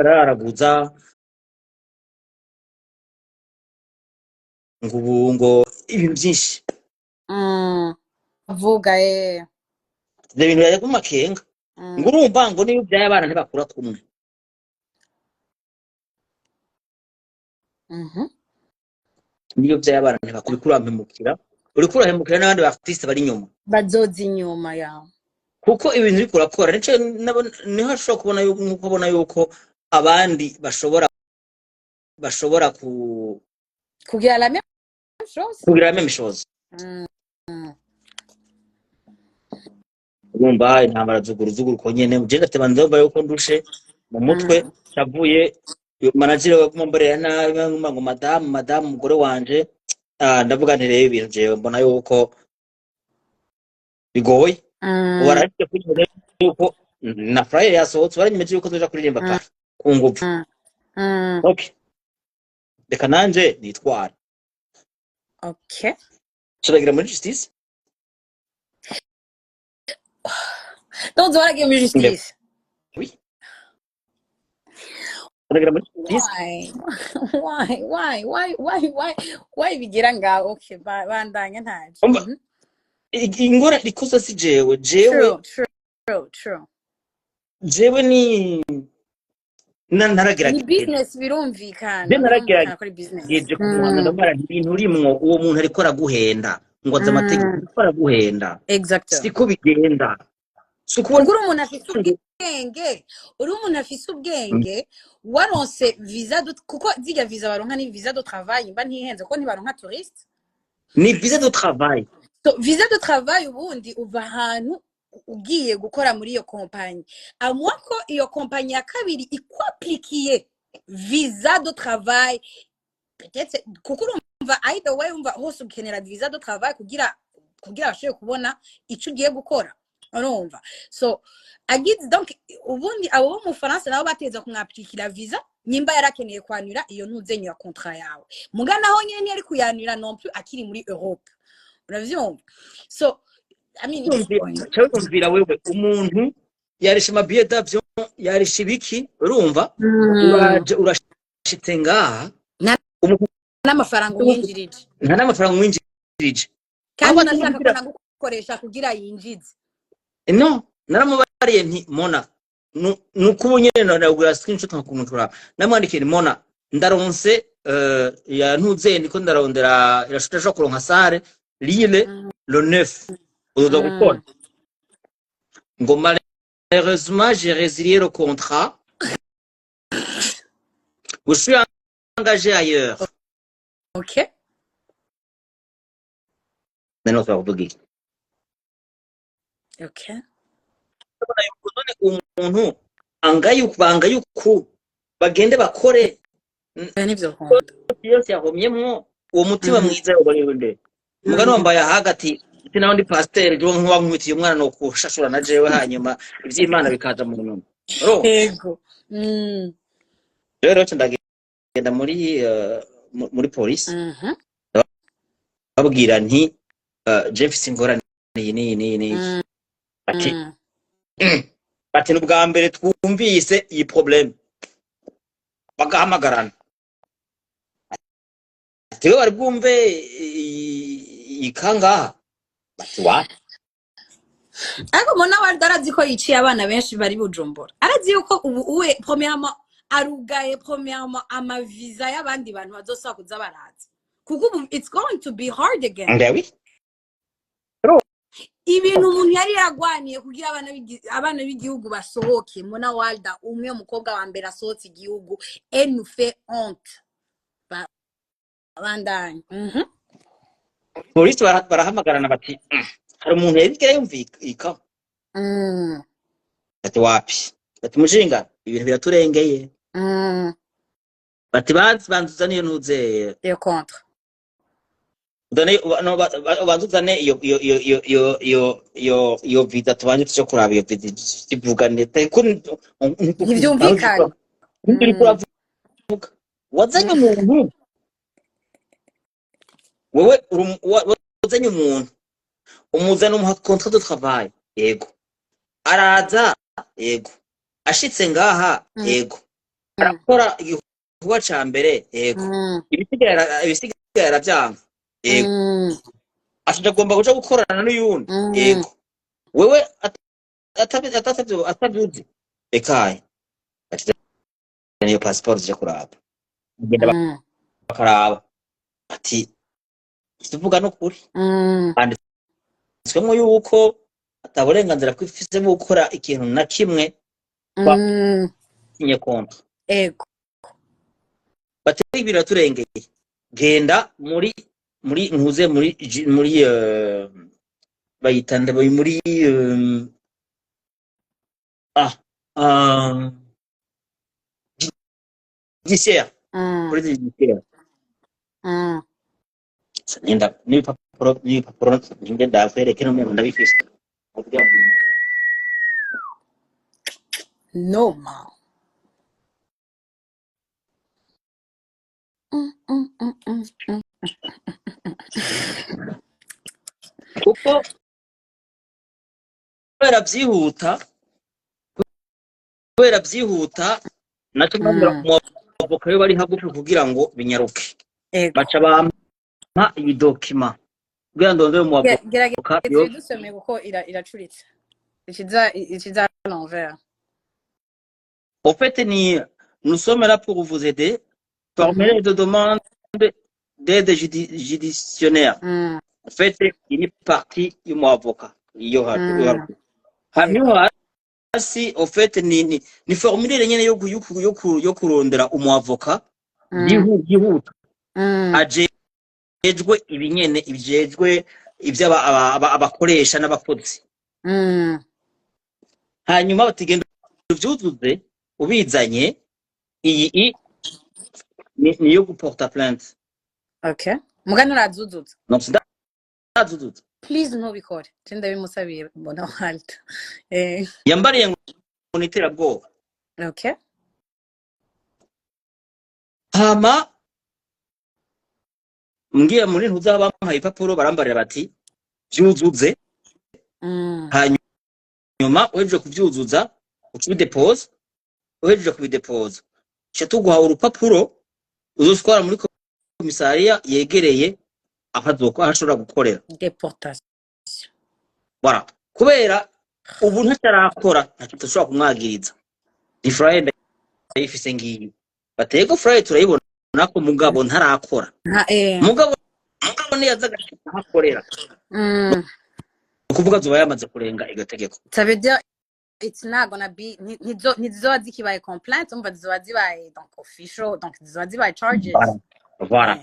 Bararaguza ngo ubu ngo ibintu byinshi. Vuga eh. Ibyo bintu yajya makenga ngo urumva ngo niyo ubyaye abana ntibakura kumwe. Niyo ubyaye abana ntibakura, uriko urampemukira, uriko urahemukira n'abandi ba artiste bari inyuma. Bazoza inyuma yawe. Kuko ibintu uriko urakora nico niho ashobora kubona yuko, nkuko abona yuko abandi bashobora ku kugira la même chose. Kugira la même chose. Urumva intambara zuguru zuguru ko nyene je ndafite ndumva yuko ndushe mu mutwe. Cavuye iyo manager we kumbarira nabi nguma ngo madamu, madamu, umugore wanje. Ah, ndavuga nti rero ibintu jewe mbona yuko bigoye. Ubu ararike kunyereka yuko na flyer yasohotse, baranyemeje yuko tuja kuririmba Paris ku nguvu. Okay, reka nanje nitware. Turagira muri justice. Donc waragiye muri justice? Oui, turagira muri justice. Why, why, why, why, why, why, why bigira ngaho? Okay, bandanya ntaje. Umva, ingora ikosa si jewe, jewe. True, true, true. Jewe ni Ni naragerageje. business, birumvikana. Je Birumvikana ko ari business. Naragerageje kumuhana, ndamubwira nti ibintu urimwo, uwo muntu ariko araguhenda ngo azi amategeko, ariko araguhenda. Siko bigenda, si ukubona. Kuko uri umuntu afise ubwenge, uri umuntu afise ubwenge, waronse visa de, kuko zirya visa baronka ni visa de travail, mba ntihenze, kuko ntibaronka touriste. Ni visa de travail. So visa de travail, ubundi uva ahantu ugiye gukora muri iyo kompanyi, amwa ko iyo kompanyi ya kabiri ikwaplikiye visa de travail peut-être, kuko urumva either way, umva hose ukenera visa de travail kugira bashobore kubona ico ugiye gukora, urumva? So agize, donc ubundi abo bo mu Faransa nabo bateza kumwaplikira visa nyimba yarakeneye kwanura iyo ntuzenye ya contrat yawe, muga naho nyene ntiyari kuyanura non plus akiri muri Europe, uravyumva? So I mean, Cyumvira wewe, umuntu yarisha ama billet d'avion, yarisha ibiki, urumva? Uraje urashitse ngaha. Nta umuntu n'amafaranga umwinjirije. Nta n'amafaranga umwinjirije. Kandi Aho unashaka ko batumvira nagukoresha kugira yinjize. No, naramubariye nti Mona, nuko ubu nyene nagura screenshot nkakumukura, namwandikiye nti Mona, ndaronse ya ntuze, ndiko ndarondera, irashobora kuronka salle Lille le 9, uzoza gukora. Ngo malheureusement j'ai résilié le contrat, je suis engagé ailleurs. None twakuvuga iki? None umuntu angaye bangaye uku bagende bakore. Oya, nivyo nkunda. Yose yahomyemwo uwo mutima mwiza yoba ariwe nde umugani wambaye ahaga ati naho ndi pasiteri, jewe nkuba nkubitiye umwana no kushashura na jewe, hanyuma ivy'Imana bikaza mu nyuma. Urumva? Yego. Rero nca ndagenda muri muri polisi, babwira nti je mfise ingorane iyi n'iyi n'iyi n'iyi. Ati bati ni ubwa mbere twumvise iyi problème. Bagahamagarana ati we bari bwumve iyi kangaha? Bati wapi. Ariko Mona Walda arazi ko yiciye abana benshi bari Bujumbura. Arazi yuko ubu uwe premièrement arugaye, premièrement amaviza y'abandi bantu bazosaba kuza baraza, kuko ubu it's going to be hard again. Ndawi. Ibintu umuntu yari yaragwaniye kugira abana b'igihugu basohoke, Mona Walda umwe, umukobwa wa mbere asohotse igihugu, elle nous fait honte. Bandanye. Polisi barahamagarana bati hari umuntu yarigera yumvika?" Bati wapi. Bati mushinga, ibintu biraturengeye. Bati bazi banza uzane iyo ntuze. Iyo contrat. Uzane, no, banza uzane iyo visa, tubanje tuje kuraba iyo visa ivuga neza ko. Ntivyumvikana. Uriko uravuga wazanye umuntu, wewe wazanye umuntu, umuzana, umuha contrat de travail, yego araza, yego ashitse ngaha, yego. Arakora igikorwa ca mbere, yego. Ibisigaye aravyanga, yego. Aca agomba kuja gukorana n'uyundi. Yego, wewe atavyuzi ekaye ati niyo passport zije kuraba, bagenda bakaraba ati tuvuga n'ukuri, handitswemwo yuko ata burenganzira kwifise bwo gukora ikintu na kimwe twasinye contrat. Batari ibintu yaturengeye, genda muri ntuze muri muri bayita nde, muri judiciaire, muri judiciaire. Nenda n'ibipapuro ninde ndakwereke no muntu ndabifise. Kugira ngo- No man. Kuko kubera byihuta nacyo mbabwira umwavoka yo bari hagufi kugira ngo binyaruke. Baca bampa iyi document kugira ngo ndondere umwavoka. Gerageza yo ibidusomeye kuko iracuritse, ikiza à l'envers. Au fait, ni nous sommes là pour vous aider. Formulaire de demande d'aide judiciaire. En fait, iyi ni partie y'umwavoka iyo hanyuma hasi, au fait, ni formulaire nyene yo kurondera umwavoka yihuta ajejwe ibi nyene, ibijejwe ivyo abakoresha n'abakozi. Hanyuma batigenda uvyuzuze ubizanye. Iyi ni iyo guporta plainte. Okay, mugani urazuzuza? Non, sindazuzuza. Please ntubikore, je ndabimusabiye mbona walter. Yambariye ngo ni iterabwoba. Hama mbwiye muri ntuza bampaye ibipapuro, barambarira bati vyuzuze. Hanyuma uhejeje kuvyuzuza uca ubidepoza. Uhejeje kubidepoza ca tuguha urupapuro uzotwara muri komisariya yegereye aho ashobora gukorera. Déportation. Voilà. Kubera ubu ntacyo ntacyo tudashobora kumwagiriza. Ni flyer ndayifise ngiyi, batego flyer turayibona ko mugabo ntarakora. Nta Mugabo niyaza agashika aho akorera, ni ukuvuga azoba yamaze kurenga iryo tegeko. Ça veut dire it's not gonna be ntizoba zikibaye complaint, umva, zizoba zibaye donc official, donc zizoba zibaye charges. Voilà.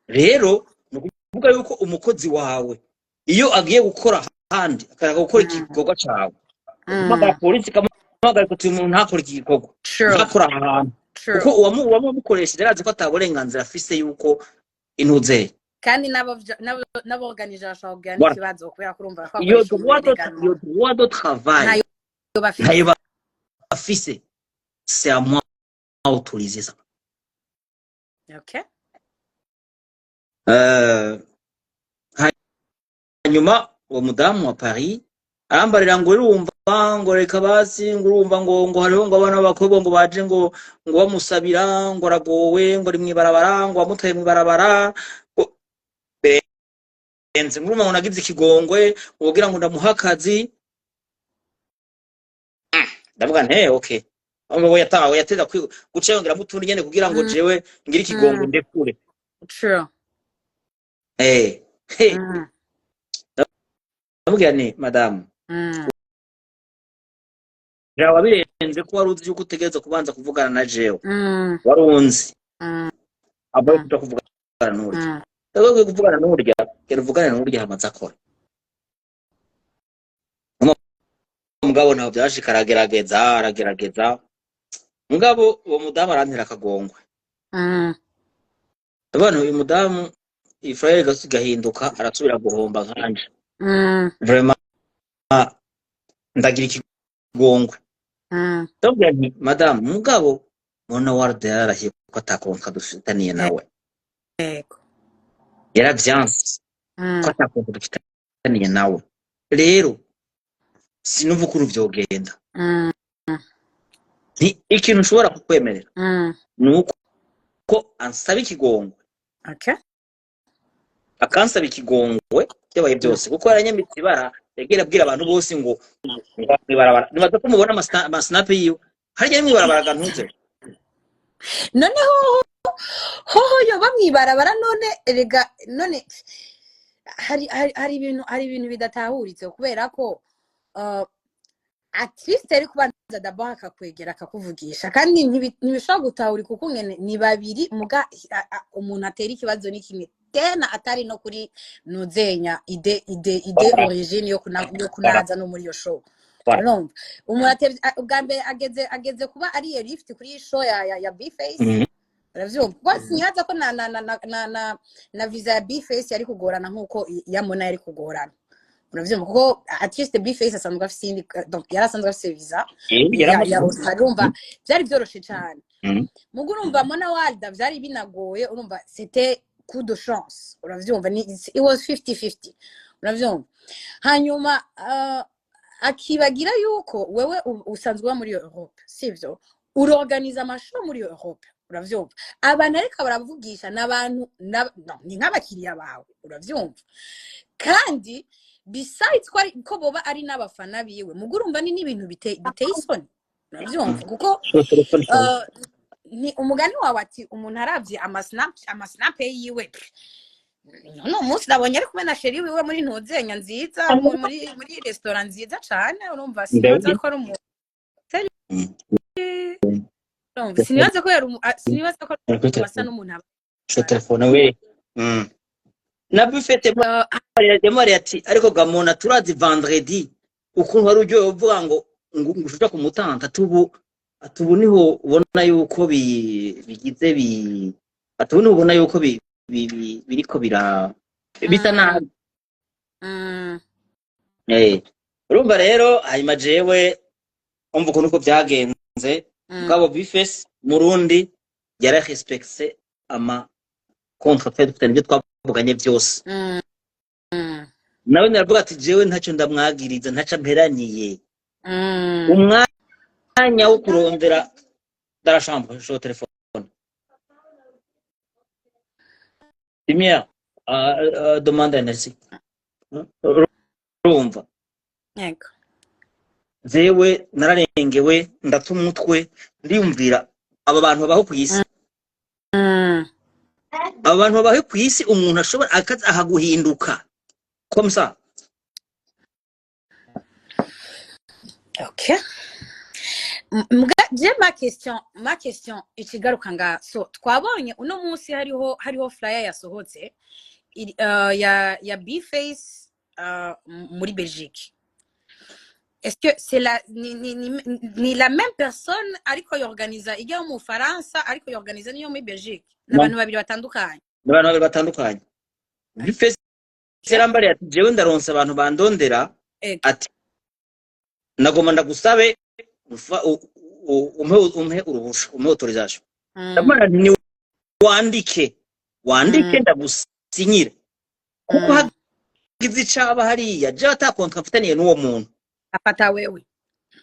Rero ni ukuvuga yuko umukozi wawe iyo agiye gukora ahandi, akaza gukora igikorwa cawe, uhamagara polisi ikamuhagarika uti uyu muntu ntakore iki gikorwa, ntakora aha hantu, kuko uwamukoresheje arazi ko ata burenganzira afise yuko intuzeye. Kandi n'aborganije bashobora kugira n'ikibazo kubera ko urumva ko Iyo bakoresha droit de umuntu iyo droit de travail ntayo bafite. Ntayo bafise, c'est à moi autoriser ça. Hanyuma uwo mudamu wa Paris arambarira ngo urumva ngo reka basi, ngo urumva ngo hariho ngo abana b'abakobwa ngo baje ngo bamusabira, ngo aragowe, ngo ari mw'ibarabara, ngo bamutaye mw'ibarabara, ngo benze, ngo urumva ngo nagize ikigongwe wogira ngo ndamuha akazi. Ndavuga nte okay, ngo yatawe yateza guca yongeramo utundi nyene kugira ngo jewe ngire ikigongwe ndekure. Eh hey. Ndamubwira nti madamu, byaba birenze ko wari uzi yuko utegereza kubanza kuvugana na jewe. Wari unzi abaye kuja kuvugana n'urya. Ndabwo kuvugana n'urya, gera uvugane n'urya hamaze akora. Mugabo ntaho byashika, aragerageza aragerageza, mugabo uwo mudamu arantera akagongwe. Ndabona uyu mudamu iyi flyer gahinduka, arasubira guhomba nkanje. Vraiment ndagira ikigongwe. Ndabwira nti madamu, mugabo Mona Warde yararahiye ko ata contrat dufitaniye nawe. Yaravyanse ko ata contrat dufitaniye nawe. Rero sinumva ukuntu vyogenda. Nti ikintu ushobora kukwemerera ni uko ansaba ikigongwe, akansaba ikigongwe byabaye byose, kuko yaranyamitse ibara. Yagiye abwira abantu bose ngo mw'ibarabara. Nibaza ko mubona amasinapu yiwe harya mw'ibarabara gantuze. Noneho hoho yoba mwibarabara. None erega none hari ibintu bidatahuritse, kubera ko at least yari kubanza d'abord akakwegera, akakuvugisha. Kandi ntibishobora gutahurika uko ngene ni babiri muga umuntu atera ikibazo ni kimwe, tena atari no kuri nuzenya idée origine yo kunaza no muri iyo show. Urumva umuntu atevye ubwa mbere ageze kuba ari iyo lift kuri iyi show ya B-Face. Uravyumva, kuko sinibaza ko na visa ya B-Face yari kugorana nkuko iya Mona yari kugorana. Uravyumva, kuko at least B-Face asanzwe afise iyindi, donc yari asanzwe afise visa ya Australia. Urumva vyari vyoroshe cane. Mugo urumva Mona Walda vyari binagoye. Urumva c'était coup de chance. Uravyumva, ni it was 50-50. Uravyumva, hanyuma akibagira yuko wewe usanzwe uba muri Europe, sivyo? Urorganiza amashow muri Europe. Uravyumva, abantu ariko baravugisha n'abantu no, ni nk'abakiriya bawe. Uravyumva, kandi besides ko boba ari n'abafana biwe, mugo urumva ni n'ibintu biteye isoni. Uravyumva, kuko ni umugani wawe ati umuntu aravye amasnap yiwe, none umunsi nabonye ari kumwe na chéri wiwe muri ntuzenya nziza, muri restaurant nziza cane. Urumva sinibaza ko ari umuntu, urumva sinibaza ko yari sinibaza ko asa n'umuntu Telefone we. Na buffet yamariye ati: "Ariko gamona turazi vendredi ukuntu wari uryohewe uvuga ngo ushuja ku mutanta." Atubu niho ubona yuko bigize bi atubu niho ubona yuko biriko bira bisa nabi. Urumva rero, hanyuma jewe umva ukuntu uko byagenze. Mugabo B-Face Murundi yararespecte ama contrat twari dufitanye, ibyo twavuganye byose. Nawe naravuga ati jewe ntacyo ndamwagiriza, ntacyo amperaniye. Umwanya wo kurondera darashambre sho telefone lumière, demande énergie. Urumva, jewe nararengewe, ndata umutwe, ndiyumvira aba bantu babaho ku isi, aba bantu babaho ku isi, umuntu ashobora akaza akaguhinduka comme ça. Okay. Mbwa je ma question ikigaruka nga, so twabonye uno munsi hariho flyer yasohotse ya B-Face muri Belgique. Est-ce que c'est la ni, ni, ni, ni la même personne ariko yorganiza ijya mu Faransa, ariko yorganiza niyo muri Belgique? Ni No. abantu babiri batandukanye? Ni abantu babiri batandukanye. B-Face yarambariye ati: "Jewe ndaronse abantu bandondera." Ati: "Nagomba ndagusabe umpe uruhusha, umpe autorisation." Ndamubwira nti: "Ni wandike, wandike, ndagusinyire, kuko hagize icaba hariya, jewe ata contrat mfitaniye n'uwo muntu." Afata wewe.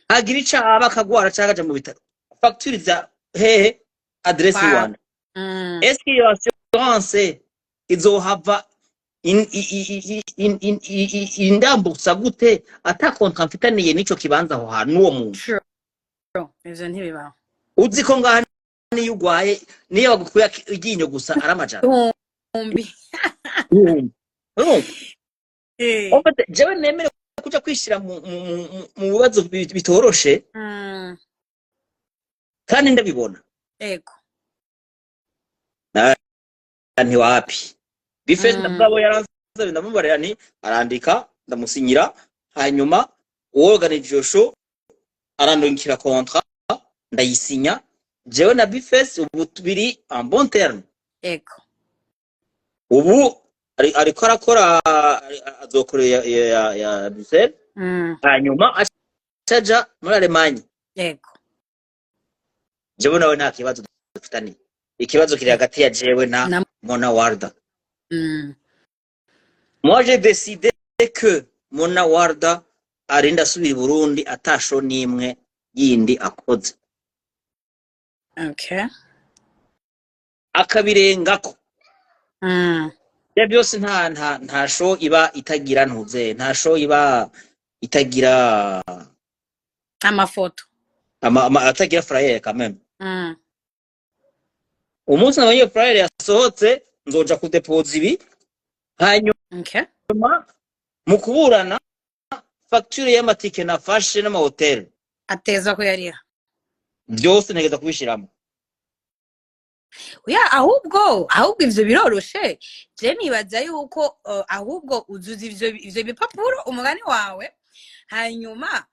Hagira icaba, akagwara canke akaja mu bitaro, facture za hehe? Adresse iwanje. Est-ce que iyo assurance izohava indambusa gute ata contrat mfitaniye n'ico kibanza aho hantu n'uwo muntu? Sure. Ivyo ntibibaho. Uzi ko ngaha niyo ugwaye, niyo bagukuye iryinyo gusa, ari amajana Ibihumbi. Ibihumbi. Urumva? En fait, jewe nemere kuja kwishira mu bibazo bitoroshe kandi ndabibona. Ntiwapi, B-Face ndabwo yaranze, ndamubarira nti arandika, ndamusinyira. Hanyuma uworganije iyo show arandungikira contrat, ndayisinya. Jewe na B-Face ubu tubiri en bon terme. Ubu ariko arakora, azokora ya Bruxelles, hanyuma acaja muri Allemagne. Jewe nawe nta kibazo dufitaniye, ikibazo kiri hagati ya jewe na Mona Warda. Moi, j'ai décidé que Mona Warda arinda asubira i Burundi atasho n'imwe yindi akoze. Akabirengako. Ibyo byose nta show iba itagira ntuze, nta show iba itagira amafoto. Atagira flyer quand même. Umunsi nabonye iyo flyer yasohotse, nzoja kudepoza ibi, hanyuma mu kuburana facture y'amatike nafashe n'amahoteli ateza ko yariha. Byose ntegeza kubishiramo. Ya, ahubwo ivyo biroroshe. Je nibaza yuko ahubwo uzuza ivyo bipapuro, umugani wawe, hanyuma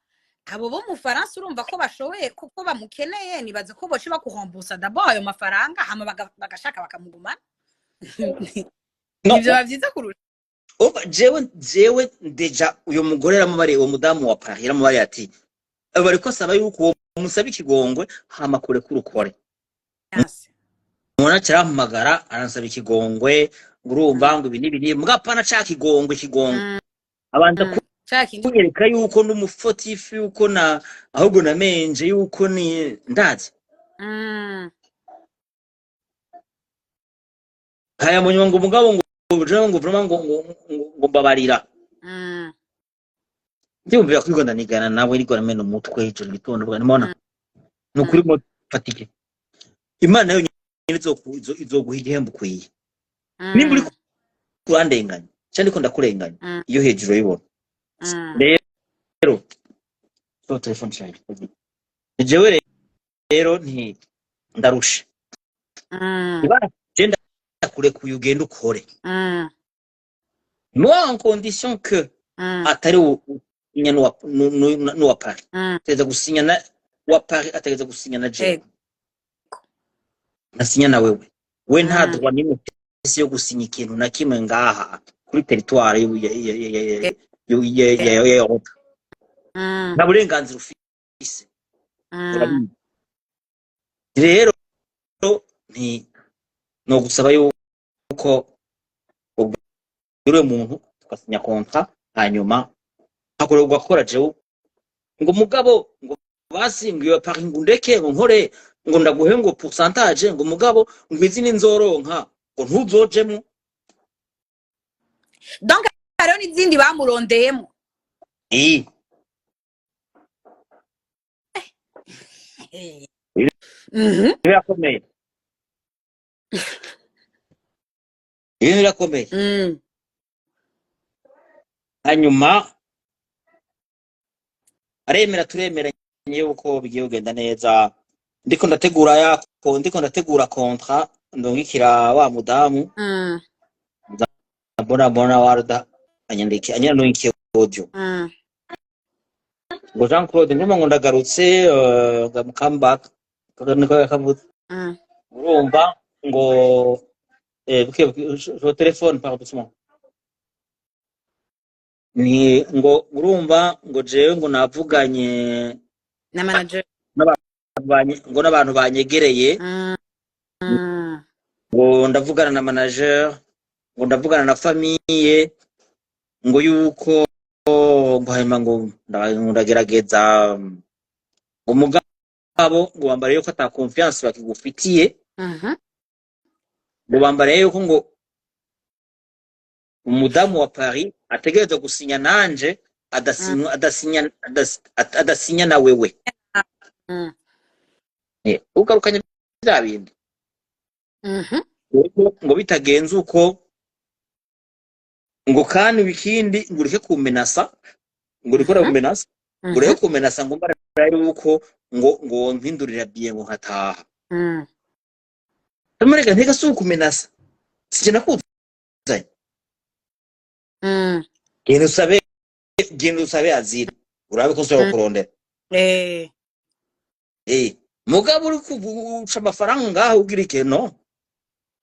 abo bo mu Faransa urumva ko bashoboye kuko bamukeneye, nibaza ko boce bakuremboursa d'abord ayo mafaranga, hama bagashaka bakamugumana. No. Ivyo biba vyiza kurusha. Umva, jewe déjà uyo mugore yaramubariye, uwo mudamu wa Paris yaramubariye ati bariko asaba yuko uwo musaba ikigongwe hama kure kurukore. Umuntu acarampamagara, aransaba ikigongwe, ngo urumva ngo ibi n'ibi n'ibi, muga apana ca kigongwe ikigongwe abanza Ca kindi. kunyereka yuko n'umu fautif, yuko na ahubwo namenje, yuko ni ndazi. Haya mu nyuma ngo umugabo ngo jewe ngo vraiment ngo mbabarira. Ndiyumvira kwiga, ndanigana nawe ariko namena umutwe ijoro gitondo bwa nimona ni ukuri mo fatike, Imana yonyine izoguha igihembo ukwiye nimba uri kurandenganya cyangwa ndiko ndakurenganya. Iyo hejuru urayibona. Rero so telefone cyane jewe rero nti ndarushe. Ibara je ndakurekuye, ugende ukore, moi en condition que atari usinya n'uwa Paris. Ategeza gusinya na wa Paris, ategeza gusinya na jewe. Ntasinya na wewe, we nta droit n'imwe ufise yo gusinya ikintu na kimwe ngaha kuri territoire ya Europe. Nta burenganzira ufise. Urabizi. Rero nti no gusaba yuko ubwira uwo muntu tugasinya contrat, hanyuma hakorerwa ugakora. Jewe ngo mugabo ngo basingiwe Paris ngo ndeke ngo nkore, ngo ndaguhe ngo pourcentage, ngo mugabo ngo izindi nzoronka ngo ntuzojemwo. Donc hariho n'izindi bamurondeyemo. Eh. Birakomeye, ibintu birakomeye. Hanyuma aremera, turemeranye yuko bigiye kugenda neza. Ndiko ndategura yako, ndiko ndategura contrat ndungikira wa mudamu. Mbona mbona warda anyandiki anyandungikiye audio ngo Jean Claude, ndumva ngo ndagarutse, ngo come back, niko yakavuze. Urumva ngo buke buke telefone, pardon, ni ngo urumva ngo jewe ngo navuganye na manager ngo n'abantu banyegereye ngo ndavugana na manager, ngo ndavugana na famille, ngo yuko ngo hanyuma ngo ndagerageza, ngo mugabo ngo bambare yuko ata confiance bakigufitiye, ngo bambare yuko ngo umudamu wa Paris ategerezwa gusinya nanje, adasinya na wewe. Ugarukanye bya bindi ngo bitagenze uko, ngo kandi ikindi ngo ureke kumenasa, ngo ureke kumenasa, ngo ureke kumenasa, ngo mbara yuko ngo mpindurira biye ngo nkataha. Mureka ntega si ukumenasa, sije nakuzanye. Genda usabe, genda usabe asile, urabe ko nsubira kurondera. Mugabo uri kuguca amafaranga ngaho ugira ikintu no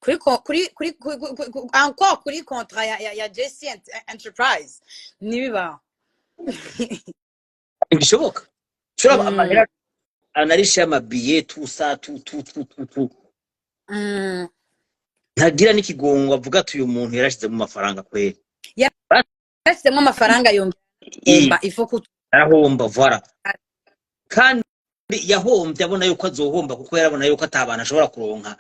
Kuri encore kuri contrat ya JC Enterprise nibibaho. Ntibishoboka. Shobora amahera anarisha y'amabiye tusa tu tu tu tu tu ntagira n'ikigongo avuga ati uyu muntu yarashizemo amafaranga kweri. Yarashyizemo amafaranga, yongera ifo kutu Arahomba, voilà, kandi Yahombye abona yuko azohomba, kuko yarabona yuko ata bantu ashobora kuronka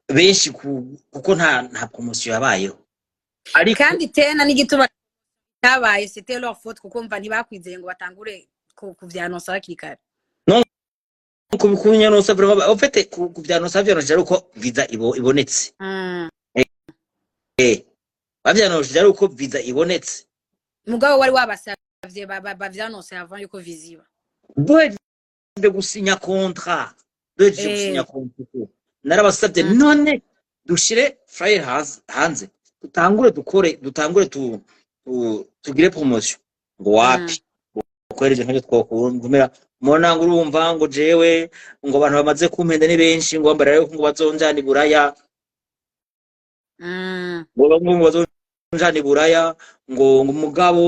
benshi kuko nta promotion yabayeho, ariko Kandi tena n'igituma cyabaye, c'était leur faute, kuko mva ntibakwizeye ngo batangure kuvyanonsa hakiri kare. No kubyanonsa vraiment, en fait, kubyanonsa vyaronse ari uko visa ibonetse. Bavyanonse ari uko visa ibonetse. Mugabo wari wabasavye bavyanonse avant yuko visa iba. Duhejeje gusinya contrat, duhejeje gusinya contrat, narabasabye none dushire flyer hanze, dutangure dukore, dutangure tugire promotion, ngo wapi, kubera ivyo ntavyo twokumera. Mubona ngo urumva ngo jewe ngo abantu bamaze kumpenda ni benshi, ngo bambara rero ngo bazonjana i Buraya, ngo bamwe ngo bazonjana i Buraya, ngo umugabo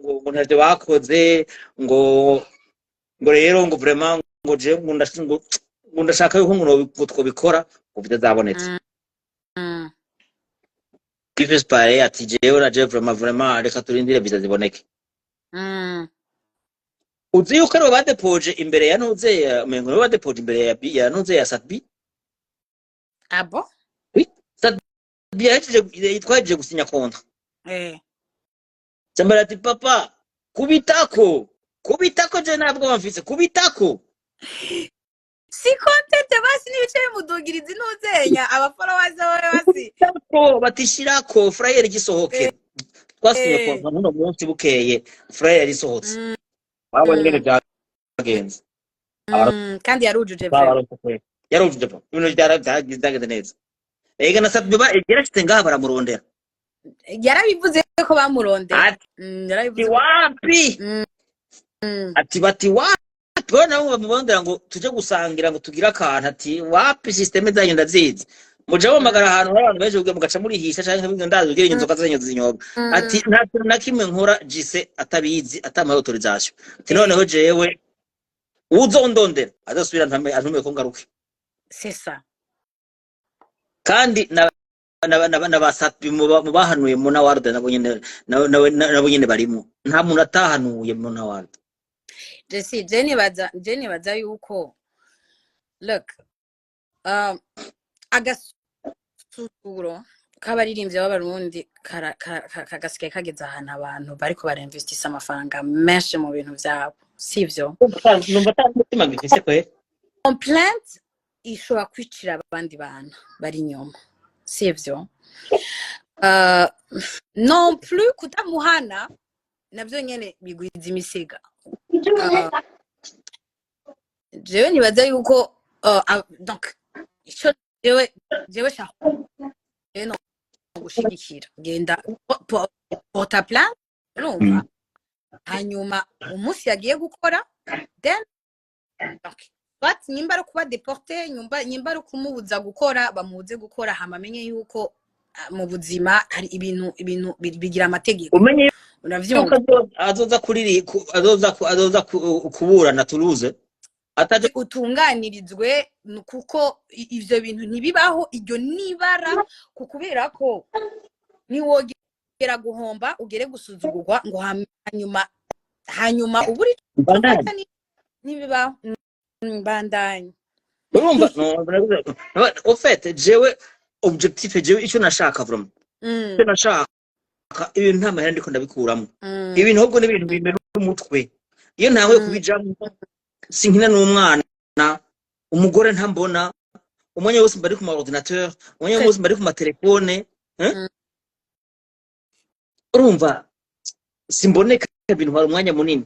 ngo ntavyo bakoze, ngo rero ngo vraiment ngo jewe ngo ndashaka yuko ngo twobikora ngo bitazabonetse. Bifes pare ati jewe na jewe vraiment reka turindire visa ziboneke. Uzi yuko aribo badepoje imbere ya ntuze ya umengo nibo badepoje imbere ya ntuze ya Sat-B. Ah bon? Oui, Sat-B yahejeje, twahejeje gusinya contrat. Sambara ati: "Papa, kubitako, kubitako, je ntabwo bamfise, kubitako." Si content basi n'ibice bimudugiriza intuzenya aba followers bawe basi. Kubitako, batishirako flyer igisohoke. Twasinye contrat muno munsi, bukeye flyer isohotse. Babonye ingene byagenze. Kandi yarujuje vraiment. Yarujuje pa, ibintu byagenze neza. Ega na Sat-B yarashitse ngaha baramurondera. Yarabivuze ko bamurondera. Ati Yarabivuze ko wapi. Ati bati wapi, bo nabo bamurondera ngo tuje gusangira, ngo tugire akantu, ati wapi, système zanyu ndazizi, muja mumagara ahantu hari abantu benshi mugaca murihisha canke mubwira ndazi ubwira inzoga zanyu zinyobwa. Ati nta kintu na kimwe nkora jise atabizi, atampaye autorisation. Ati noneho jewe uzondondera azosubira antume ko ngaruke. C'est ça. Kandi na ba Sat-B mu bahanuye Mona Warda nabo nyene nabo nyene barimo, nta muntu atahanuye Mona Warda. Jesse, je nibaza yuko, look, agasuzuguro k'abaririmbyi b'Abarundi kagasigaye kageze ahantu abantu bariko barinvestisa amafaranga menshi mu bintu vyabo, sivyo? Numva ata mutima ngifise kweri. Complaint ishobora kwicira abandi bantu bari inyuma, sivyo? Non plus kutamuhana navyo nyene bigwiza imisiga. Jewe nibaza yuko donc ico jewe shaka, jewe no gushigikira, genda porte plainte, urumva? Hanyuma umunsi yagiye gukora, then donc but nyimba ari kuba déporté, nyimba ari kumubuza gukora, bamubuze gukora, hama amenye yuko mu buzima hari ibintu bigira amategeko. Umenye yuko Uravyumva? azoza kuriri azoza kuburana Toulouse ataje. Utunganirizwe kuko ivyo bintu ntibibaho, iryo nibara kubera ko niwogera guhomba ugere gusuzugurwa ngo hanyuma uburi Mbandanye. ufata ntibibaho. Bandanye. Urumva, no, au fait jewe objectif, jewe icyo nashaka vraiment, icyo nashaka, ibintu nta mahera ndiko ndabikuramo. Ibintu ahubwo n'ibintu bimena umutwe iyo ntanguye kubijamwo, sinkina n'umwana, umugore ntambona, umwanya wose mba ari ku ma ordinateur, umwanya wose mba ari ku ma téléphone, eh? Urumva simboneka, ibintu hari umwanya munini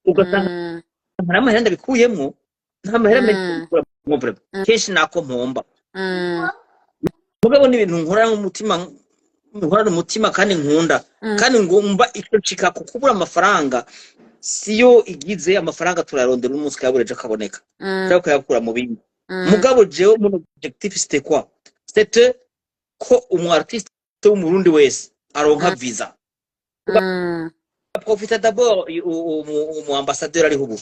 ugasanga nta mahera ndabikuyemwo, nta mahera menshi ndabikuramwo vraiment. Kenshi nako mpomba. Mugabo ni ibintu nkorana umutima, nkorana umutima kandi nkunda, kandi ngomba icyo nshika ku kubura amafaranga siyo igize. Amafaranga turayarondera, umunsi ukayabura ejo akaboneka, cyangwa ukayakura mu bindi. Mugabo jewe mon objectif, c'était quoi? C'était ko umu artiste w'Umurundi wese aronka visa. Profita d'abord umu ambassadeur ariho ubu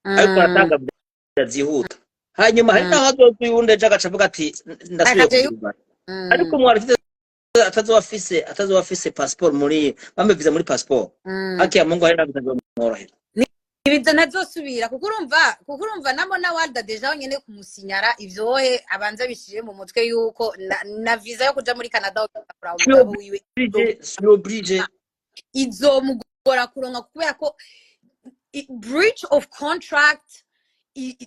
ariko aratanga visa zihuta, hanyuma hari naho azoza uyundi ejo agaca avuga ati ndasubiye Akaja kugura, ariko umu artiste atazoba afise passeport muri bambe visa muri passeport, haki ya Mungu hari ntabwo bizomworohera. Ibyo ntazosubira, kuko urumva namo na Walda déjà wenyene kumusinyara ivyohe, abanza bishire mu mutwe yuko na visa yo kuja muri Canada kuraba umugabo wiwe Obligé, suis obligé. Izomugora kuronka kubera ko breach of contract,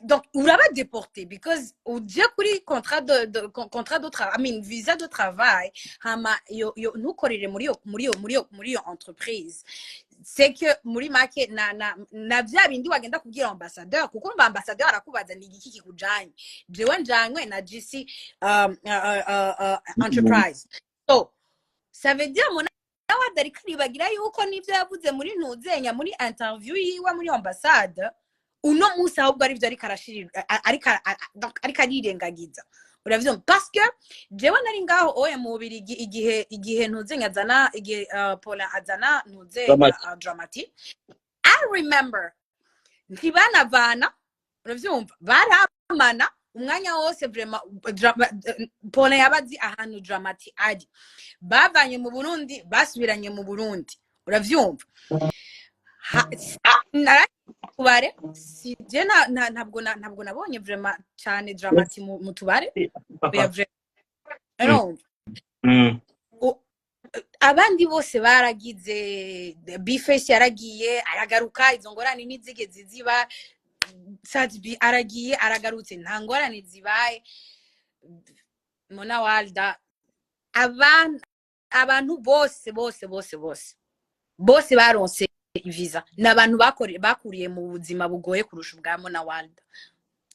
donc uraba déporté because uje kuri contrat de travail, I mean visa de travail, hama yo ntukorere muri iyo entreprise. C'est que muri make na vya bindi wagenda kubwira ambassadeur, kuko urumva ambassadeur arakubaza: "Ni igiki kikujanye?" "Jewe njanywe na GC entreprise." So ça veut dire muna nawe ariko aribagira yuko n'ivyo yavuze muri ntuzenya, muri interview yiwe muri ambassade, uno munsi ahubwo arivyo ariko arashirira, ariko donc ariko arirengagiza, uravyumva? Parce que jewe nari ngaho oya mu Bubirigi igihe ntuzenya azana, igihe Paula azana ntuzenya Dramati. Dramati, I remember ntibanavana, uravyumva? Baramana umwanya wose vraiment. Paula yabazi ahantu Dramati ari. Bavanye mu Burundi, basubiranye mu Burundi, uravyumva? Tubare si je ntabwo nabonye vraiment cyane Dramati mu tubare, oya, vraiment, urumva? Abandi bose baragize, Bface yaragiye aragaruka, izo ngorane ntizigeze ziba. Sadbi aragiye aragarutse, nta ngorane zibaye. Mona Walda, abantu bose bose bose bose bose baronse visa ni abantu bakuriye mu buzima bugoye kurusha ubwa Mona Walda,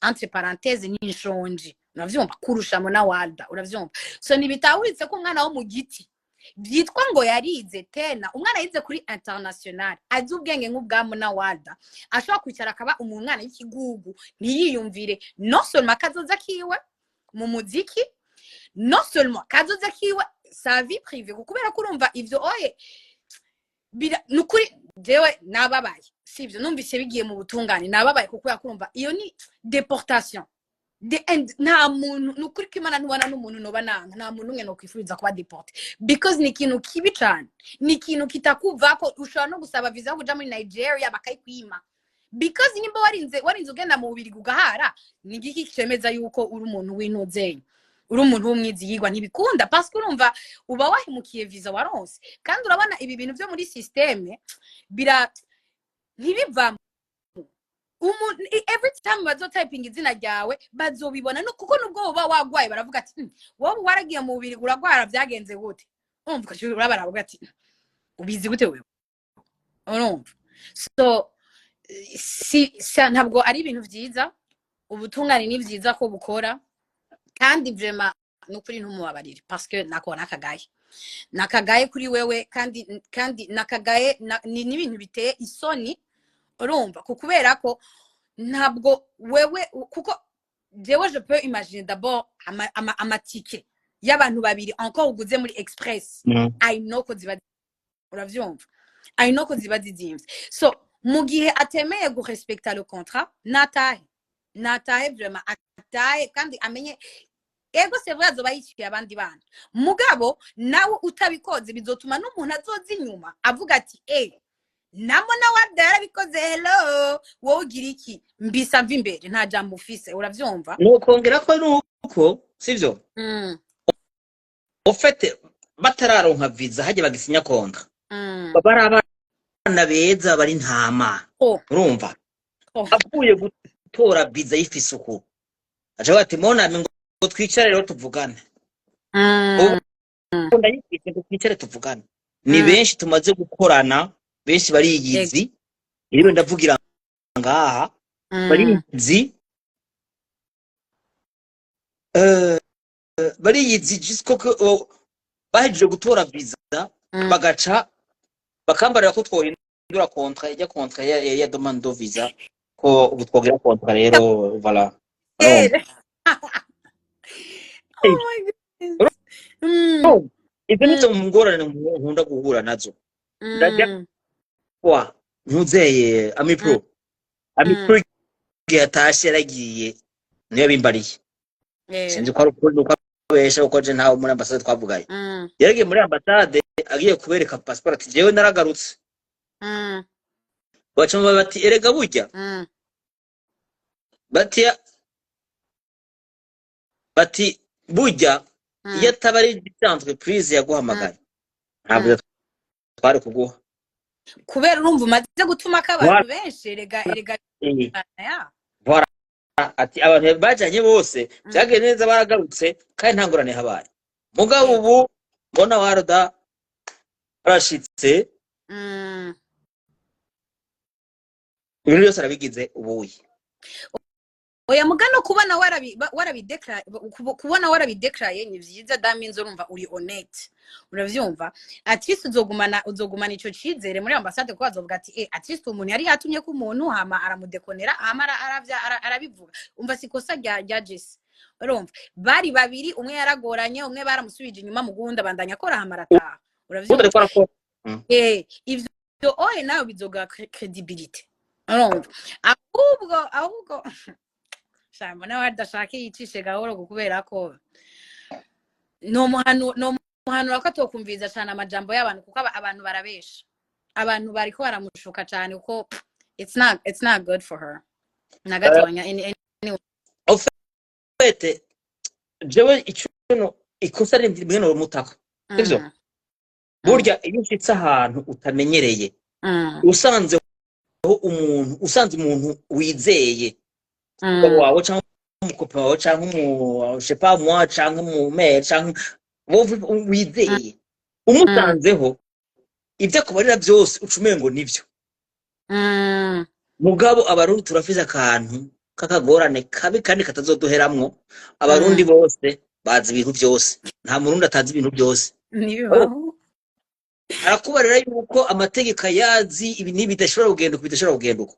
entre parenthèse n'inshonji, uravyumva? Kurusha Mona Walda, uravyumva? So ntibitahuritse ko umwana wo mu giti byitwa ngo yarize, tena umwana yize kuri international, azi ubwenge nk'ubwa Mona Walda, ashobora kwicara akaba umwana w'ikigugu, ntiyiyumvire non seulement kazoza kiwe mu muziki, non seulement kazoza kiwe, sa vie privée, kubera ko urumva ivyo oye nukuri jewe nababaye, sivyo? Numvise bigiye mu butungane nababaye, kuko urumva iyo ni déportation the end. Nta muntu, nukuri ko Imana ntubona n'umuntu noba nanga, nta muntu umwe nokwifuriza kuba déporté, because ni ikintu kibi cane, ni ikintu kitakuvako. Ushobora no gusaba visa yo kuja muri Nigeria bakayikwima, because nimba warinze ugenda mu Bubirigi ugahara, ni igiki cemeza yuko uri umuntu w'intuzenye, uri umuntu w'umwizigirwa? Ntibikunda, parce que urumva uba wahemukiye visa waronse. Kandi urabona ibi bintu byo muri système bira ntibivamo. Every time bazotayipinga izina ryawe bazobibona, no kuko nubwo uba wagwaye baravuga ati: Wowe waragiye mu Bubiri uragwara, byagenze gute?" Urumva, ugaca urabara ati: "Ubizi gute wewe?" Urumva? So si ntabwo ari ibintu vyiza. Ubutungane ni vyiza ko bukora, kandi vraiment nukuri ntumubabarire, parce que nako nakagaye, nakagaye kuri wewe, kandi nakagaye ni n'ibintu biteye isoni, urumva? Kubera ko ntabwo wewe, kuko jewe je peux imaginer d'abord amatike y'abantu babiri encore uguze muri express. I know ko ziba, uravyumva, I know ko ziba zizimvye. So mu gihe atemeye gurespekta le contrat, natahe, natahe vraiment, atahe. Kandi amenye, ego, c'est vrai, azoba yishyuye abandi bana, mugabo nawe utabikoze bizotuma n'umuntu azoza inyuma avuga ati: "Eh, namo nawe Walda yarabikoze, hello, wowe ugira iki?" Mbisa mva imbere, nta jambo ufise, uravyumva? Nokongera ko nuko sivyo, ufite batararonka visa hajya bagisinya contrat, baba ari abana beza, bari ntama. Oh. Urumva? Oh. Avuye gutora visa y'ifise uku, aca avuga ati: "Mon ami, ngo twicare rero tuvugane." Ubu ndayifise, ngo twicare tuvugane. Ni benshi tumaze gukorana, benshi bariyizi, iriwe ndavugira ngaha, bariyizi, bariyizi jusqu'au que oh, bahejeje gutora visa, bagaca bakambarira ko twohindura contrat, ijya contrat ya demande de visa, ko ubu twogira contrat rero, voilà. Urumva? Oh my goodness. Ibyo nizo ngorane nkunda guhura nazo. Ndajya kwa ntuzeye Amipro, Amipro igihe atashe yaragiye, niyo yabimbariye. Sinzi ko ari ukuri nuko abesha, kuko je ntawe muri ambasade twavuganye. Yaragiye muri ambasade, agiye kubereka passport, ati: "Jewe naragarutse." Baca bati: "Erega burya," bati: "Burya iyo ataba ari entreprise yaguhamagaye, ntabwo twari kuguha." Kubera urumva umaze gutuma ko abantu benshi, erega erega ya. Voilà. Ati abantu bajanye bose byagenze neza, baragarutse kandi nta ngorane habaye. Mugabo ubu mbona Warda arashitse, ibintu byose arabigize ubuyi. Oya, mugano kubona warabideclare, kubona warabideclaraye ni vyiza. That means urumva uri honnête, uravyumva? At least uzogumana ico cizere muri ambasade, kuko bazovuga ati: "Eh, at least umuntu yari yatumye ko umuntu, hama aramudekonera, hama arabivuga." Umva, si kosa rya Jesse. Urumva bari babiri, umwe yaragoranye, umwe baramusubije inyuma, mu guhunda bandanya akora, hama arataha. Ubundi Uravyumva? ariko arakora. Eh, ivyo oye nawe bizoga crédibilité, urumva? Ahubwo shambo nawe adashaka yicishe gahoro, kubera ko nomuhanura ko atokumviriza cane amajambo y'abantu, kuko abantu barabesha, abantu bariko baramushuka cane, kuko it's not good for her na gatonya. Au fait, jewe ico ikosa rimwe mutako, sivyo? Burya iyo ushitse ahantu utamenyereye, usanze umuntu, usanze umuntu wizeye, umugabo wawe cyangwa umukope wawe cyangwa umu je sais pas moi, cyangwa umumere, cyangwa wowe wizeye, umusanzeho, ibyo akubarira byose uca umengo nibyo. Mugabo Abarundi turafise akantu k'akagorane kabi kandi katazoduheramwo. Abarundi bose bazi ibintu byose, nta Murundi atazi ibintu byose. Ntibibaho. Arakubarira yuko amategeko ayazi, ibi n'ibi bidashobora kugenda uko, bidashobora kugenda uko.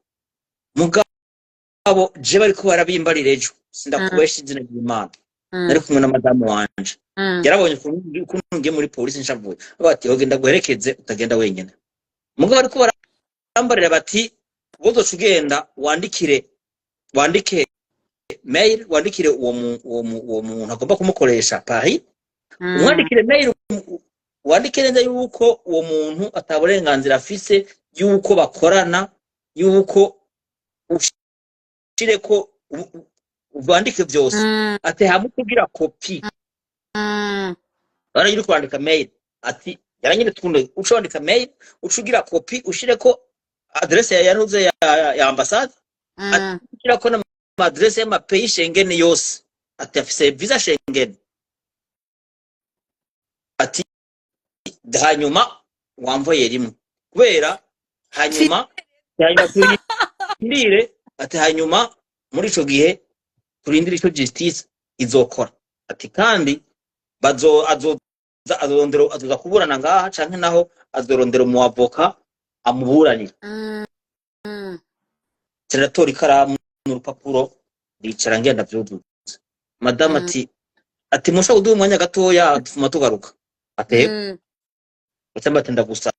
Mugabo je bariko barabimbarira ejo, sindakubesha, izina ry'Imana, nari kumwe na madamu wanje. Yarabonye ukuntu ngiye muri polisi nshavuye, bati: "Ogenda guherekeze, utagenda wenyine." Mugabo bariko barambarira bati: "Wozoca ugenda wandikire, wandike mail, wandikire uwo muntu agomba kumukoresha Paris, umwandikire mail, wandike neza yuko uwo muntu ata burenganzira afise yuko bakorana, yuko ushireko wandike vyose." Ati: "Hamwe kugira kopi." Baragira kwandika mail, ati yaranyine tukunde uca wandika mail, uca ugira kopi, ushireko adresse ya yanuze ya ambassade, ushirako n'amadresse y'amapays Schengen yose. Ati: "Afise visa Schengen." Ati: "Hanyuma wamvoye rimwe kubera hanyuma turindire." Ati: "Hanyuma muri ico gihe turindire ico justice izokora." Ati: "Kandi bazo azoza azorondera, azoza kuburana ngaha, canke naho azorondera umu avocat amuburanira." Sinatora ikaramu n'urupapuro, ndicara ngenda vyuzuza. Madamu ati: "Mushobora kuduha umwanya gatoya, tufuma tugaruka?" Ati: "Cyangwa," ati: "Ndagusavye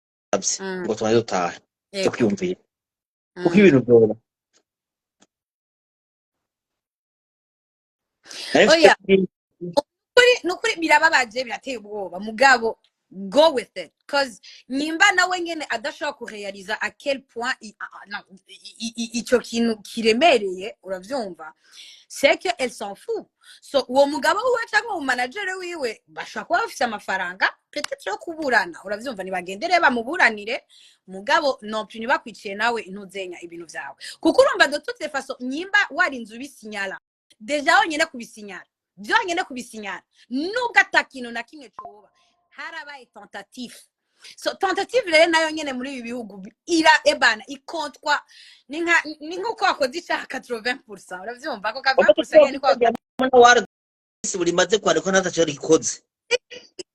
ngo tubanze dutahe cyo kwiyumvira, kuko ibintu vyoba nari mfite." Oya. Nukuri birababaje, birateye ubwoba, mugabo go with it, 'cause nyimba nawe nyene adashobora kurealiza à quel point non, ico kintu kiremereye, uravyumva? C'est que elle s'en fout. So uwo mugabo wiwe cyangwa uwo manager wiwe bashobora kuba bafise amafaranga peut-être yo kuburana, uravyumva? Nibagendere bamuburanire, mugabo non plus ntibakwiciye nawe intuzenya ibintu vyawe, kuko urumva, de toutes les façons, nyimba warinze ubisinyala déjà, wonyene kubisinyara, byonyine kubisinyara, nubwo ata kintu na kimwe coba harabaye tentative. So tentative rero nayo nyene muri ibi bihugu ira ebana ikontwa ni nkuko wakoze icaha 80%, uravyumva? Ko ka 20% nyene niko. Buri maze kwandikwa nataco rikoze.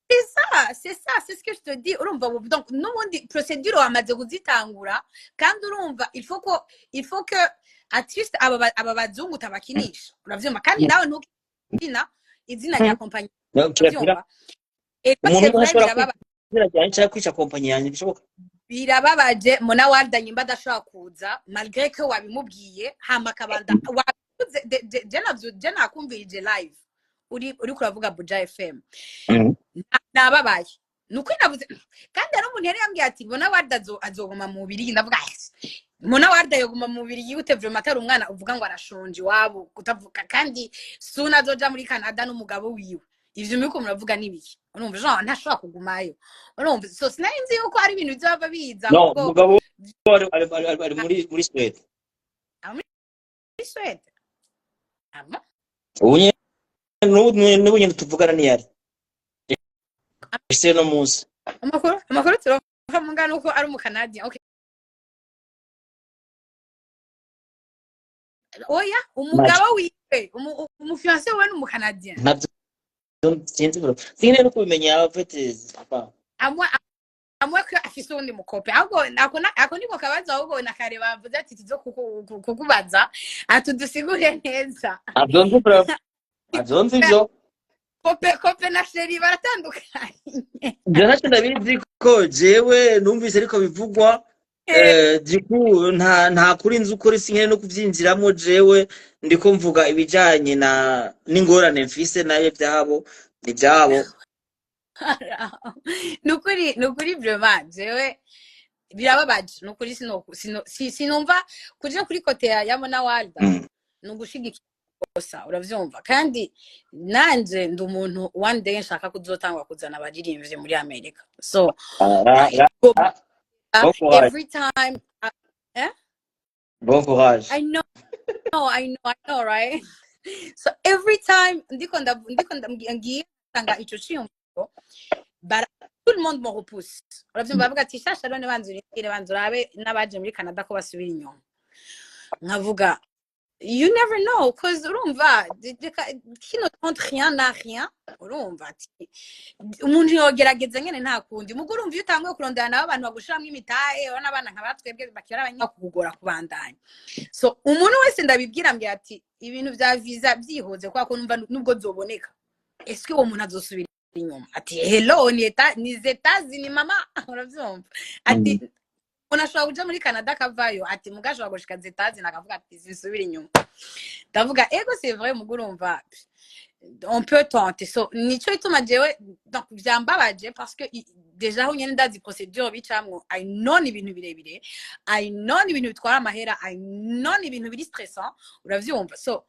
C'est ça, c'est ça, c'est ce que je te dis. Urumva ubu, donc n'ubundi procédure wamaze kuzitangura, kandi urumva il faut que at least aba bazungu utabakinisha, uravyumva? Kandi nawe ntukina izina rya kompanyi, uravyumva? Et Umuntu c'est umwe vrai, ashobora birababa kwizera ryanjye cyangwa kwica kompanyi yanjye, bishoboka. Birababaje. Mona Walda nyimba adashobora kuza malgré que wabimubwiye, hama akabanda wabivuze. Je nakumvirije live uri kuravuga Buja FM. Nababaye nuko navuze, kandi hari umuntu yari yambwiye ati: "Bona Walda azoguma mu Bubirigi." Ndavuga: "Ah, Mona Warda yoguma mu mubiri yihute vraiment, atari umwana uvuga ngo arashonje iwabo kutavuga, kandi soon azoja muri Canada n'umugabo wiwe. Ivyo muriko muravuga n'ibiki? Urumva, genre ntashobora kugumayo, urumva? So sinari nzi yuko ari ibintu bizova biza. No. Ahubwo Umugabo ari muri Suède. Muri Suède? Ah bon? Ubu nyene, n'ubu nyene tuvugana niyari ese no munsi. Amakuru turonka mungana uko ari umukanadiya, okay. Oya, umugabo wiwe, umufiancé we ni umukanadiya. Ntabyo sinzi bro, sinzi no kubimenya en fait, enfin. Amwe ko afise uwundi mukope, ahubwo ako niko kabazo, ahubwo na kare bavuze ati tuzo kukubaza atudusigure neza. Ntabyo nzi bro, ntabyo nzi ibyo. Copain na chéri baratandukanye. Ibyo ntacyo ndabizi ko jewe numvise ariko bivugwa. Du coup nta kuri nzi ukuri, sinkene no kuvyinjiramo. Jewe ndiko mvuga ibijanye na n'ingorane mfise, nayo ivyabo ni ivyabo. Nukuri vraiment jewe birababaje, nukuri sinumva kuja kuri côté ya Mona Walda. Ni ugushigikira gusa, uravyumva? Kandi nanje ndi umuntu one day nshaka kuzotangwa kuzana abaririmbyi muri Amerika, so Bon courage. Every time eh? Bon courage. I know, I know, I know, right? So every time ndiko ngiye nsanga ico ciyumviro, bara tout le monde me repousse, uravyumva? Bavuga ati: "Shasha none banza urindire, banza urabe n'abaje muri Canada ko basubira inyuma." Nkavuga you never know, 'cause urumva qui ne tente rien n'a rien, urumva? Ati umuntu yogerageza nyene, nta kundi. Mugo urumva iyo utanguye kurondera nabo abantu bagushiramwo imitahe, urabona abana nka batwebwe bakira abanyakugora kubandanya. So umuntu wese ndabibwira, mbwira ati ibintu vya visa byihoze, kubera ko numva nubwo zoboneka, eske uwo muntu azosubira inyuma? Ati hello, ni eta ni États-Unis mama, uravyumva? Ati umuntu ashobora kuja muri Canada akavayo, ati muga ashobora gushika États-Unis akavuga ati sinsubira inyuma. Ndavuga ego, c'est vrai, mugo urumva on peut tenter. So nico ituma jewe donc vyambabaje, parce que déjà aho nyene ndazi procédure bicamwo. I know ni ibintu birebire, I know ni ibintu bitwara amahera, I know ni ibintu biri stressant, uravyumva? So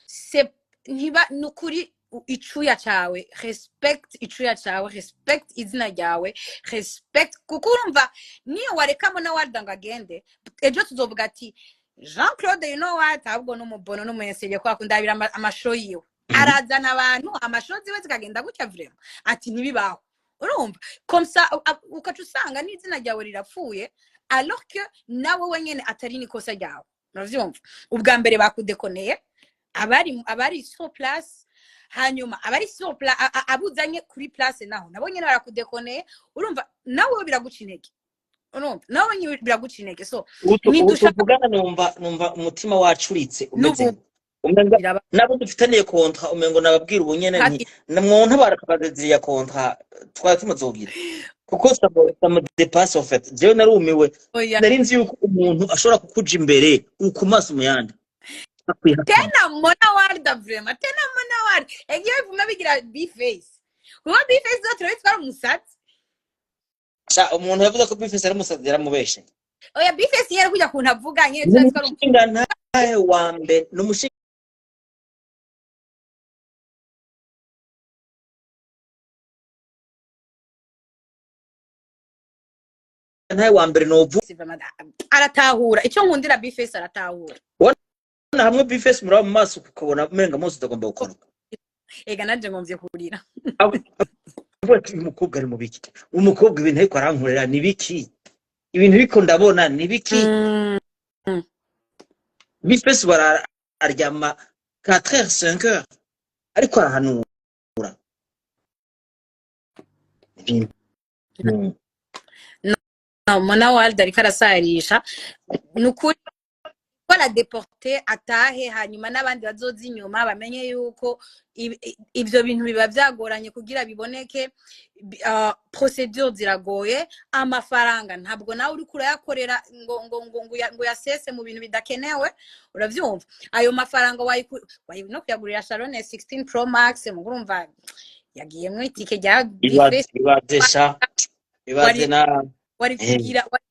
c'est ntiba nukuri icuya cawe, respect icuya cawe, respect izina ryawe, respect, kuko urumva niyo warekamo na Warda ngo agende, ejo tuzovuga ati Jean Claude, you know what, ahubwo n'umubono n'umuyeseye kwa kundabira amashow yiwe, arazana abantu, amashow ziwe zikagenda gutya vraiment, ati ntibibaho, urumva? Comme ça ukaca usanga n'izina ryawe rirapfuye, alors que nawe wenyene atari n'ikosa ryawe, uravyumva? Ubwa mbere bakudekoneye abari sur place, hanyuma abari sur place, abuzanye kuri place naho nabo nyene barakudekoneye, urumva? Nawe biraguca intege, urumva? Nawe nyene biraguca intege, so ubu nidushaka tuvugana numva umutima wacuritse umeze n'ubu umenga biraba nabo dufitaniye contrat, umengo nababwira ubu nyene nti mwontabara tukaza ziriya contrat twari tumaze kugira, kuko ça me dépasse en fait. Jewe narumiwe. Oya. Nari nzi yuko umuntu ashobora kukuja imbere ukumaso mu yandi akwihakana. Tena Mona Warda vraiment, tena Mona Warda egiye bivuma bigira B-Face, kuko B-Face zo turabizi ko ari umusatsi. Sha, umuntu yavuze ko B-Face ari umusazi yaramubeshe. Oya, B-Face nyene kujya kuntu avuga nyene Ni turazi ko ari umushingantahe wa mbere, ni umushingantahe wa mbere novuga. Vraiment, aratahura. Icyo nkundira B-Face, aratahura. Ubona hamwe B-Face muraba mu maso ukabona umenga mose utagomba gukoroka. Ega nanje ngomvye kurira. Avuga ati uyu mukobwa ari mu biki? Umukobwa ibintu ariko arankorera ni biki? Ibintu ariko ndabona ni biki? B-Face bara aryama 4 heures, 5 heures, ariko arahanura ibintu. No, Mona Walda ariko arasarisha, ni ukuri ko déporté atahe, hanyuma n'abandi bazoza inyuma bamenye yuko ibyo bintu biba byagoranye kugira biboneke. Procédure ziragoye, amafaranga ntabwo nawe uriko urayakorera ngo uyasese mu bintu bidakenewe, uravyumva? Ayo mafaranga wayi no kuyagurira Sharon 16 Pro Max, mu urumva yagiyemwo itike rya Ibaze B-Face. Ibaze sha, ibaze Wari na wari kugira wari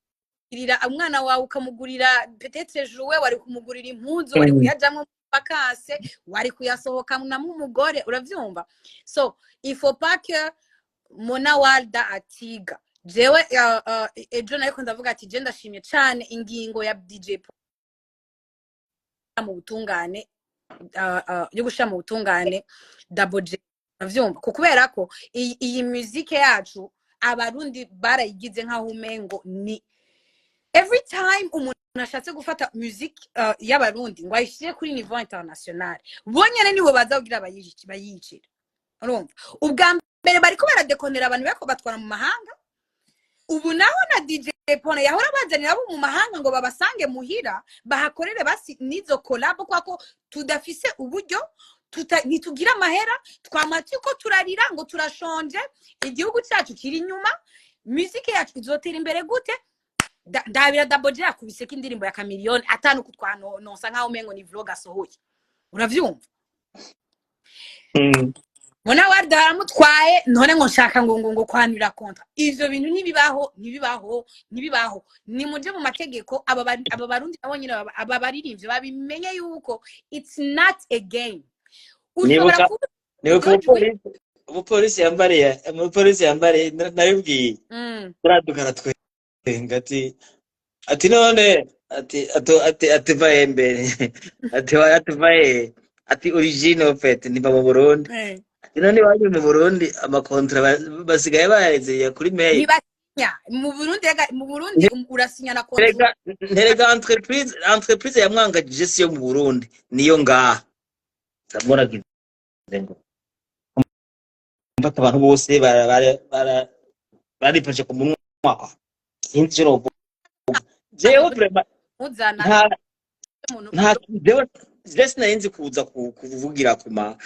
Kugurira umwana wawe, ukamugurira peut-être jouet, wari kumugurira impuzu, wari kuyajamwo muri vacances, wari kuyasohokanamwo umugore, uravyumva? So il faut pas que Mona Walda atiga. Jewe ejo nariko ndavuga ati je ndashimye cane ingingo ya DJ mu butungane, yo gushira mu butungane Double J, uravyumva? Kubera ko iyi muzike yacu Abarundi barayigize nkaho umengo ni every time umuntu ashatse gufata music y'Abarundi ngo ayishyire kuri niveau international, bonyene nibo baza kugira bayicire, urumva? Ubwa mbere bariko baradekonera abantu bariko batwara mu mahanga. Ubu naho na DJ Pone yahora bazanira abo mu mahanga ngo babasange muhira bahakorere basi n'izo collabo, kwa ko tudafise uburyo, ntitugira amahera, twama turiko turarira ngo turashonje, igihugu cyacu kiri inyuma. Musique yacu izotera imbere gute? Ndabira Double J yakubiseko indirimbo ya Chameleone atanu kutwanonsa nkaho umengo ni vlog asohoye, uravyumva? Mona Warda aramutwaye none ngo nshaka ngo kwanura contrat. Ivyo bintu ntibibaho, ntibibaho, ntibibaho. Nimuje mu mategeko. Aba Barundi nabo nyine, aba baririmbyi babimenye yuko it's not a game. Ushobora Nibuka kuba nibuka George umupolisi yambariye nabibwiye turaduka aratwenga ati none ati va mbere, ati va he? Ati origine en fait niva mu Burundi. Ati none iwanyu mu Burundi ama contrats basigaye bayarezeye kuri mail? Ntibasinya mu Burundi rega. Mu Burundi urasinya na contrat. Nterega entreprise yamwangajije si yo mu Burundi, niyo ngaha. Ndabona ngo mfata abantu bose barifashe ku munwa, sinzi icyo novuga jewe vraiment. Muzana Nta umuntu. Nta jewe sinari nzi kuza kuvugira ku ma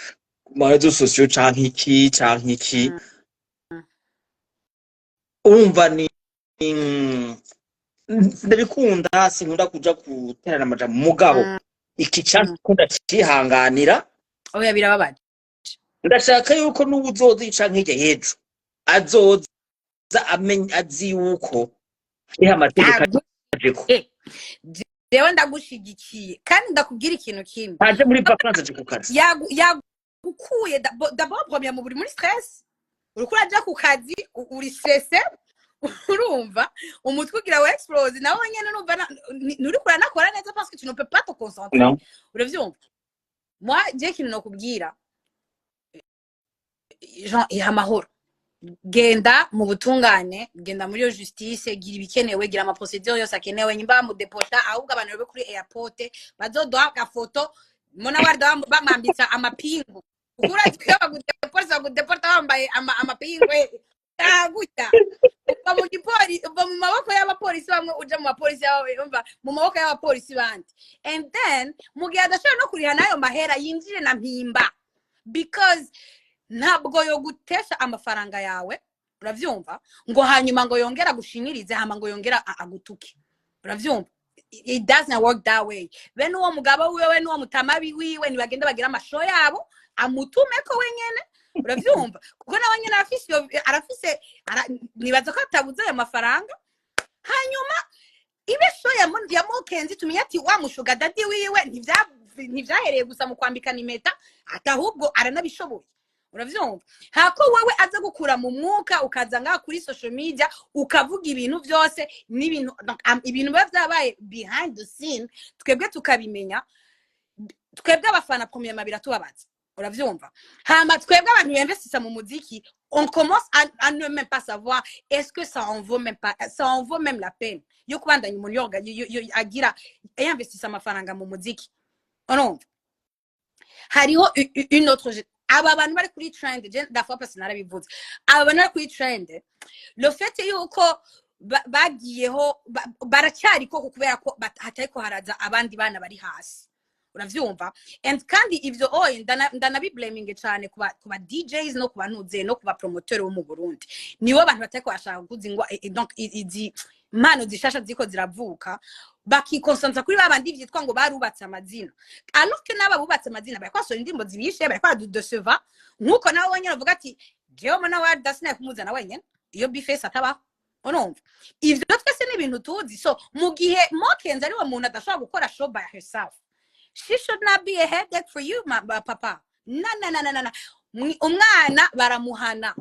réseaux sociaux canke iki. Urumva ni ndabikunda, sinkunda kuja guterana amajambo, mugabo iki cyankunda cihanganira. Oya, birababaje. Ndashaka yuko n'uwuzoza canke hirya y'ejo azoza amenya azi yuko hariho amategeko ajeko. Jewe ndagushigikiye kandi ndakubwira ikintu kimwe. Ntaje muri vacances, aje ku kazi. Yagukuye d'abord premièrement uri muri stress, uriko uraja ku kazi, uri stressé, urumva umutwe ugira wa explose nawe nyene, numva nturiko uranakora neza parce que tu ne peux pas te concentrer. No. Uravyumva? Moi je ikintu nokubwira, Jean, iha amahoro, genda mu butungane, genda muri iyo justice, gira ibikenewe, gira ama procédures yose akenewe. Nyimba bamudepota, ahubwo abantu babe kuri airport bazoduha agafoto Mona Warda bamwambitsa amapingu, kuko urazi ko iyo bagudeporta, bagudeporta bambaye amapingu gutya. Uva mu gipoli, uva mu maboko y'abapolisi bamwe uja mu bapolisi umva mu maboko y'abapolisi bandi. And then mu gihe adashobora no kuriha n'ayo mahera, yinjire na Mpimba, because ntabwo yo gutesha amafaranga yawe, uravyumva, ngo hanyuma ngo yongera agushinyirize, hama ngo yongera agutuke, uravyumva? It doesn't work that way. Bene uwo mugabo wiwe n'uwo mutamabi wiwe ntibagenda bagira amasho yabo, amutumeko wenyene, uravyumva? Kuko nawe nyene arafise arafise nibaza ko atabuze ayo mafaranga. Hanyuma ibe show ya Mokenzi, tumenye ati wa mu sugar daddy wiwe ntivyahereye gusa mu kwambikana impeta, ati ahubwo aranabishoboye, uravyumva? Hako wewe aza gukura mu mwuka, ukaza ngaha kuri social media ukavuga ibintu byose n'ibintu, donc, ibintu biba vyabaye behind the scene, twebwe tukabimenya. Twebwe abafana premièrement biratubabaza, uravyumva? Hama twebwe abantu biyinvestisa mu muziki, on commence à ne même pas savoir est-ce que ça en vaut même pas, ça en vaut même la peine yo kubandanya umuntu yoga agira yinvestisa amafaranga mu muziki, urumva? Hariho une autre aba bantu bari kuri trend, je la fois passée narabivuze, aba bantu bari kuri trend, le fait yuko bagiyeho baracyari koko kubera ko hatariko haraza abandi bana bari hasi, uravyumva? And kandi ivyo oye ndanabiblaminge cane ku ba DJs no ku bantuze no ku ba promoteur bo mu Burundi. Nibo bantu batariko bashaka kuzi ngo donc izi impano zishasha ziko ziravuka, bakikonsantra kuri babandi vyitwa ngo barubatse amazina, alors que n'aba bubatse amazina bariko basohora indirimbo zibishe, bariko baradudeceva. Nkuko nawe wenyene uvuga ati jewe Mona Warda sinaye kumuzana wenyene iyo Bface atabaho, Urumva, ivyo twese ni ibintu tuzi. So mu gihe Mokenzi ari we muntu adashobora gukora show by herself, she should not be a headache for you, ma papa. Na na na na na na. Umwana baramuhana,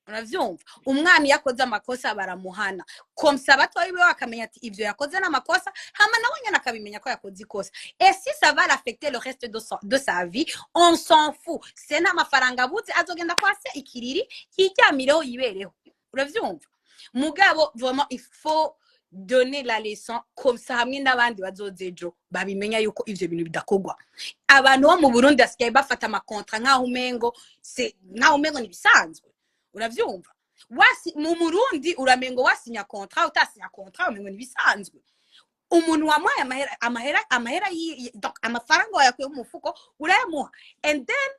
uravyumva? Umwana iyo akoze amakosa baramuhana, comme ça batoyi biwe bakamenya ati ivyo yakoze n'amakosa, hama nawe nyene akabimenya ko yakoze ikosa. Et si ça va l'affecter le reste de sa vie, on s'en fout. Se nta mafaranga abuze, azogenda kwa se ikiriri yiryamireho, yibereho, uravyumva? Mugabo vraiment, il faut donner la leçon, comme ça hamwe n'abandi bazoza ejo babimenya yuko ivyo bintu bidakorwa. Abantu bo mu Burundi basigaye bafata ama contrats nk'aho umengo se, nk'aho umengo ni bisanzwe, uravyumva? Wasi mu Murundi uramengo wasinya contrat, utasinya contrat, umengo ni bisanzwe. Umuntu wamuhaye amahera donc amafaranga wayakuye mu mufuko, urayamuha, and then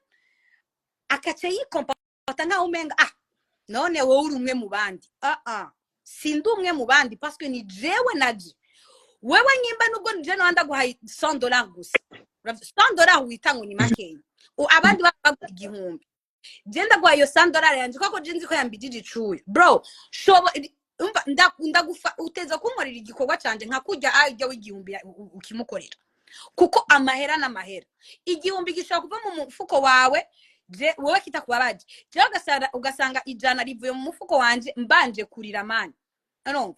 akaca yikomporta nk'aho umenga ah, none wowe uri umwe mu bandi. Ah ah, sindi umwe mu bandi, parce que ni jewe naje wewe nyimba nubwo je nawe ndaguhaye $100 gusa. $100 wita ngo ni makeya, abandi baguha 1000. Je ndaguhaye iyo $100 yanje kuko je nzi ko yambijije icuya. Bro, shobo umva, ndagufa uteza kunkorera igikorwa canje nka kurya ajya w'igihumbi ukimukorera, kuko amahera n'amahera. 1000 gishobora kuva mu mufuko wawe, je wowe kitakubabaje, jewe ugasanga 100 rivuye mu mufuko wanje mbanje kurira mani. Urumva,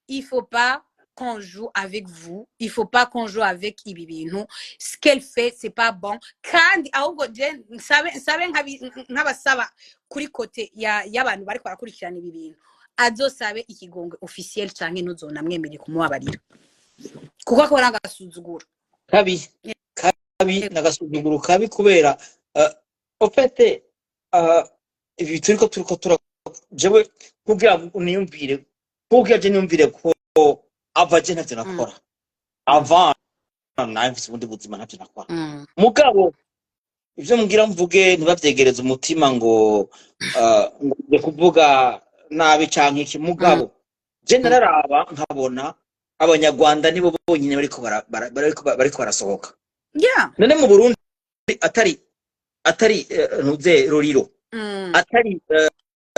il faut pas qu'on joue avec vous, il faut pas qu'on joue avec ibi bintu. Ce qu'elle fait, c'est pas bon. Kandi ahubwo je nsabe nk'abasaba kuri côté ya y'abantu bariko barakurikirana ibi bintu, azosabe ikigongwe officiel canke ntuzonamwemere kumubabarira, kuko akora agasuzuguro. Kabi kabi, n'agasuzuguro kabi, kubera au fait ibi turiko tura jewe kugira ngo niyumvire, kugira je niyumvire ko ava je ntavyo nakora avant, nawe mfise ubundi buzima, ntavyo nakora. Mugabo ivyo mbwira mvuge, ntibavyegereze umutima ngo nje kuvuga nabi canke iki. Mugabo je nararaba nkabona Abanyarwanda nibo bonyine bariko barasohoka. None mu Burundi atari ntuze Roriro, atari